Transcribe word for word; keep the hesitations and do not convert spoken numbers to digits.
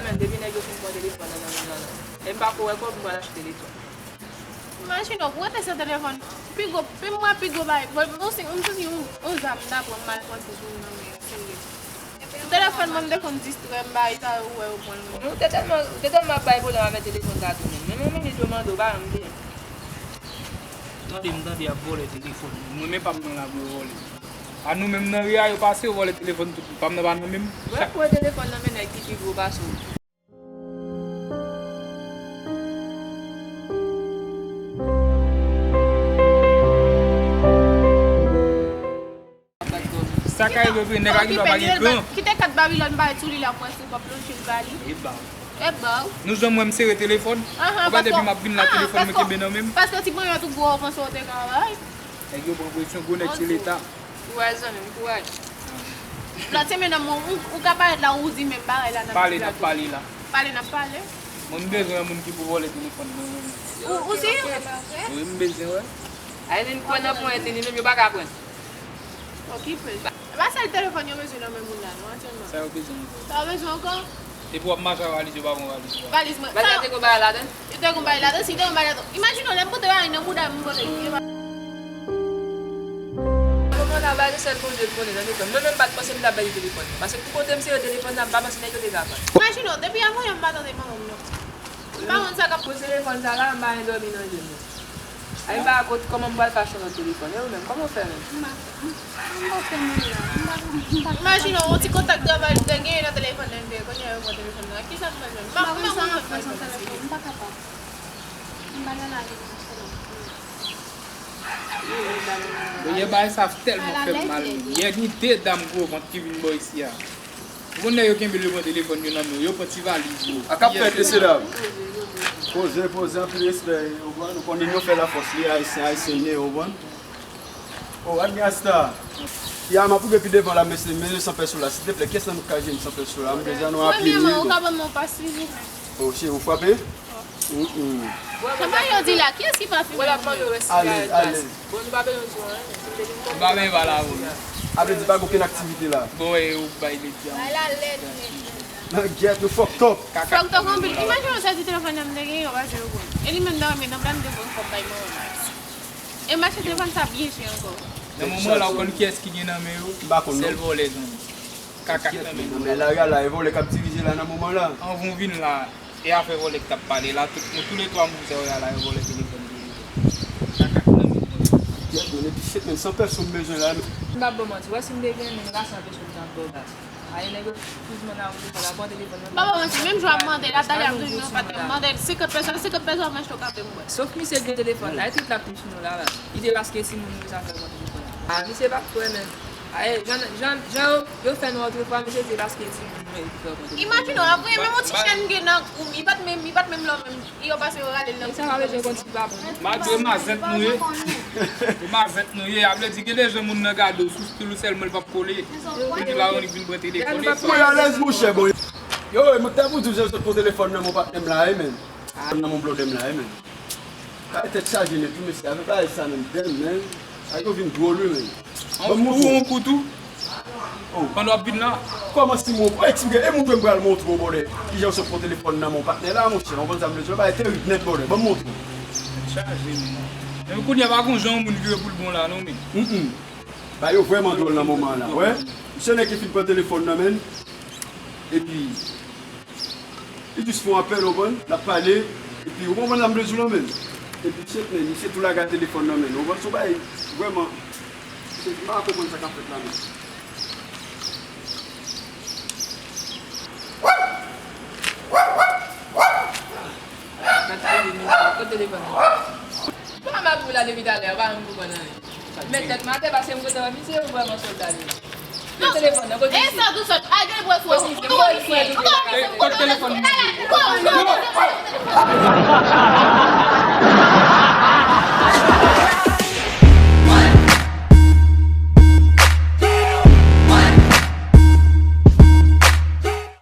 Menm depi nèg yo fin pran telefòn nan nan nan nan. E m pa ko wè kòb m pral achte telefòn. Imajine w, pou rete san telefòn, pi gwo, pi m wè pi gwo bagay, bon, m santi, m santi yon, yon zam ta pran m mal pran tout moun nan men yo, serye. Sou telefòn mwen, m te konn distrè m, bagay sa yo, ou wè yo pran l. Ou te tèlman, ou te tèlman ap bay pwoblèm avèk telefòn sa tou menm. Menm yon minit yo mande w, pa janm gen. Tande m tande y ap vòlè telefòn. Mwen menm pa m nan la pou yo vòlè. A nou menm nan ri a, yo pase, yo vòlè telefòn tout. Pa m nan pa nan menm. Wè, pran telefòn nan men nèg ki pi gwo pase w. Sa ka rive vre, nèg a gen dwa pa gen plan. Kite kat Babilòn parèt sou li la, pwen sou kòb lonje l ba li. E ba w. E ba w. Nou janm wè m sere telefòn? Ou pa depi m ap vin la, telefòn mwen kenbe nan men m. Paske ti ponyèt ou gwo, ou panse w te ka bay? Nèg yo pran presyon, gwo nèg se leta. Kouraj zanmi m, kouraj. Lòt semèn nan, ou, ou ka parèt la, ou di menm bagay la nan pale, n ap pale la. Pale, n ap pale. Mwen, m bezwen yon moun ki pou vòlè telefòn mwen. Ou, ou si? Wi, m bezwen, wè. Ay, li kwè nan ponyèt li, li menm yo pa ka pran. Okipe. E pa sèl telefòn yo bezwen nan men moun la, non, aktyèlman. Sa yo bezwen ankò? Sa yo bezwen ankò? Epi w ap mache ak valiz, yo pa pran valiz ou a. Valiz mwen. Valiz la te gon bagay ladan? Yo te gon bagay ladan, si te gon bagay ladan. Imajine w, lè m pote bagay nan bouda m, m pote li. Moman la, bagay se sèl Bondye l konnen nan letan. Mwen menm, m pa t panse m t ap bay li telefòn nan. Paske pou kote m sere telefòn nan, m pa panse nèg yo te ka pran. Imajine w, depi avan yè m pa tande manman m non. M pa konn sa k ap. Pou telefòn sa la, m pa endòmi nan je m non. Ay, m pa konn kòman m pral fache yon lòt telefòn. E ou menm, kòman w fè menm? M pa, m, m pa fè moun la. M pa, m pa. Imajine w, yon ti kontak travay li te genyen nan telefòn nan, epi kounye a yo pran telefòn nan. Kisa m fè menm? M pa konn sa m ap fè san telefòn. M pa kapab. M pa nan lari konsa non. Yè bagay sa tèlman fè m mal menm. Yè gen de dam gwo vant ki vin bò isi a. Ou konn lè yo kenbe l, yo pran telefòn yo nan men yo, yo pran ti valiz yo. A k ap fèt, mesye dam? Poze, poze, anpil respè, ou konprann? Ou konnen nou fè lafòs li, Ayisyen, Ayisyen n ye, ou konprann? O, Admiasta. Ya, m ap rive pi devan la, mesye, men san pèso la, silteplè, kiyès nan nou k ka jwenn san pèso la? M bezwen nou anpil, wi. Premyèman, ou ka ban m yon pas, silvouplè? O, cheri, ou frape? Mm, mm. Sa pa yo di la, kiyès ki pa fin? Alèz, alèz. Bon, nou pa bezwen di anyen, si w te vin konn. Nou pa bezwen pale avè w. A vle di pa gen okenn aktivite la. Bon, e ou bay lèd. Bay la lèd, nèg. Nan gyèt, nou fucked up. Fucked up anpil. Imajine w sèvi telefòn nan m te genyen, yo pa jwe yo konn. E li menm nan men nan plan de bon kòb bay manman m. E mache telefòn sa byen chè ankò. Nan moman la, ou konn kiyès ki gen nan men yo? M pa konn non. Sèl vòlè zanmi. Kaka k nan men yo. Nan men lari a la, e vòlè k ap dirije la nan moman la. Anvan w vin la, e afè vòlè k t ap pale la, tout moun, toulètwa moun sa yo la, e vòlè telefòn yo. Kaka k nan men vòlè. Yes, men epi shit, men san pèso m bezwen la. M p ap ba w manti, wè si m te gen menm rasan pèso m t ap ba w baz. Aye nèg yo toujou mande a moun telefòn la, pran telefòn nan. M p ap ba w manti, menm jan w ap mande la, talè ap toujou nan pat mwen, m mande l senkant pèso, senkant pèso ap manje to kafe m bwè. Sof misye gen telefòn la, e tout la plim sou nou la la. Li te raske timoun nou sa fè pran telefòn la. A, misye pa kwè menm. Aye, jan, jan, jan yo, yo fè nou otrefwa, misye te raske timoun nou epi fè yo pran telefòn. Imajine w, apre menm yon ti chèn gen nan kou m, li pa t menm, li pa t menm lò menm. Yo pase yo rale l nan. E sa pa vle di yo konn ti pa bon. Malgre mazèt nou ye, e mazèt nou ye, a vle di gen de jan moun nan gade w sou stil ou sèlman li p ap kole. Epi la yon nèg vin pran telefòn. Mwen alèz monchè, bon. Yo, mwen ta pou di w jan sot pran telefòn nan men patnè m la, wi, men. Nan men blòdè m la, wi, men. Kay tèt chaje nèt wi mesye, avèk bagay sa menm, damn man. Sa yo vin dwòl wi menm. Ban m montre w. Yon kou tou. Oh. Pandan w ap vin la. Kòman si mwen, oh, eksplike, e montre m pral montre w, brother. Kijan w sot pran telefòn nan men yon patnè la, monchè. Ou konn sa m vle di w, bagay terib nèt, brother. Ban m montre w. Tèt chaje, men. Men kounye a pa gon jan yon moun vire pou l bon la, non, men. Mm, mm. Bagay yo vrèman dwòl nan moman an la, wè. Misye nèg ki fin pran telefòn nan men l. Epi, li jis fè yon apèl, ou konprann, l ap pale, epi, ou konprann sa m vle di w la, men. Epi, shit, men, misye tou lage telefòn nan men l, ou konprann, se yon bagay, vrèman, misye, m pa konprann sa k ap fèt la, men. Gad sa li di, misye, kote telefòn nan? Ou pa m ap di w la depi talè, ou pa janm konprann anyen. Met tèt m atè, paske m kontan wè misye, ou vrèman sòlda li. Nan telefòn nan, kote misye? E sa tou sòt, al gen bwè fò. Ou tou misye, ou tou misye. Kote telefòn nan?